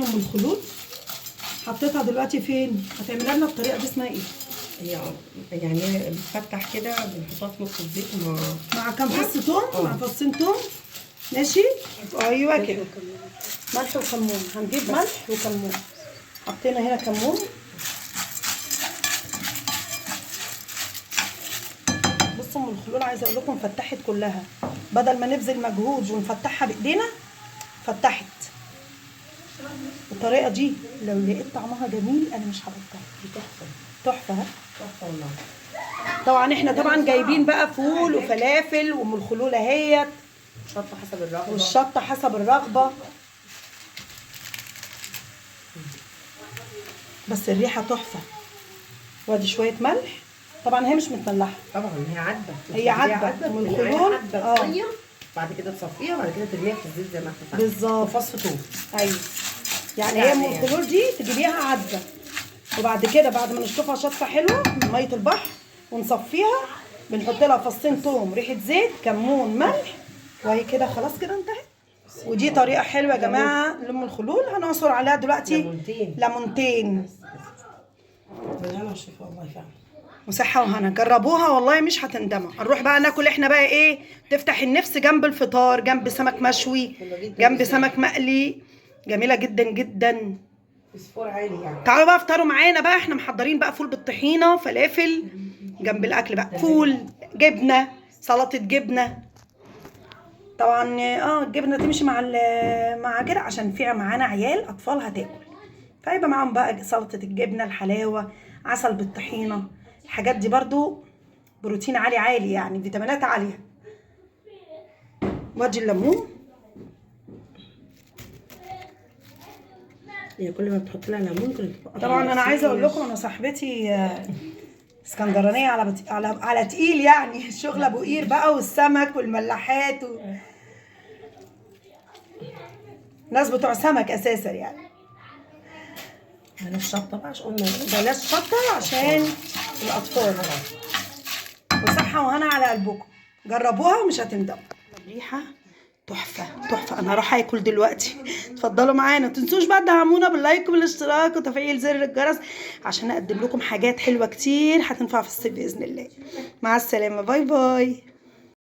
شايفين ام الخلول حطيتها دلوقتي فين؟ هتعملها لنا الطريقة دي اسمها ايه؟ هي يعني بتفتح كده، بنحطها في نص الزيت مع كام فص توم؟ مع فصين توم. ماشي. ايوه كده، ملح وكمون. هنجيب ملح وكمون. حطينا هنا كمون. بصوا ام الخلول عايزه اقول لكم فتحت كلها، بدل ما نبذل مجهود ونفتحها بايدينا فتحت. الطريقة دي لو لقيت طعمها جميل انا مش هبطلها. دي تحفة. تحفة. ها تحفة والله. طبعا احنا طبعا جايبين بقى فول وفلافل وام الخلول اهيت، شطه حسب الرغبة، والشطه حسب الرغبة. بس الريحة تحفة. وادي شوية ملح. طبعا هي مش متملحه، طبعا هي عدبه، هي عدبه ام الخلول، عدبه مية، بعد كده تصفيها وبعد كده ترميها في الزيت زي ما احنا بالظبط. وفص توم. ايوه يعني هي ام الخلول دي تجيبيها عدبه، وبعد كده بعد ما نشطفها شطفه حلوة من مية البحر ونصفيها، بنحط لها فصين توم، ريحه زيت، كمون، ملح، وهي كده خلاص كده انتهت. ودي طريقه حلوة يا جماعة لام الخلول. هنعصر عليها دلوقتي ليمونتين. ليمونتين. بالهنا والشفا والله فعلا. وصحة وهنا، جربوها والله مش هتندموا. هنروح بقى ناكل احنا بقى ايه تفتح النفس جنب الفطار، جنب سمك مشوي، جنب سمك مقلي. جميلة جدا جدا. فسفور عالي يعني. تعالوا بقى افطروا معانا بقى، احنا محضرين بقى فول بالطحينه، فلافل جنب الاكل بقى، فول، جبنه، سلطة جبنه. طبعا الجبنة تمشي مع مع كده عشان في معانا عيال اطفال هتاكل، فيبقى معاهم بقى سلطة الجبنة، الحلاوة، عسل بالطحينه، الحاجات دي برضو بروتين عالي عالي يعني، فيتامينات عالية. وادي الليمون. هي كل ما بتحط لها ليمون كل ما بتبقى طبعا انا عايزه اقول لكم انا صاحبتي اسكندرانيه على على تقيل يعني، شغل ابو قير بقى والسمك والملاحات ناس بتوع سمك اساسا يعني. بلاش شطه بقى عشان قلنا بلاش شطه عشان الاطفال. وصحة وهنا على قلبكم، جربوها ومش هتندموا. الريحة تحفة تحفة. انا هروح اكل دلوقتي. اتفضلوا معانا، ما تنسوش بقى تدعمونا باللايك والاشتراك وتفعيل زر الجرس عشان اقدم لكم حاجات حلوة كتير هتنفع في الصيف باذن الله. مع السلامة، bye bye.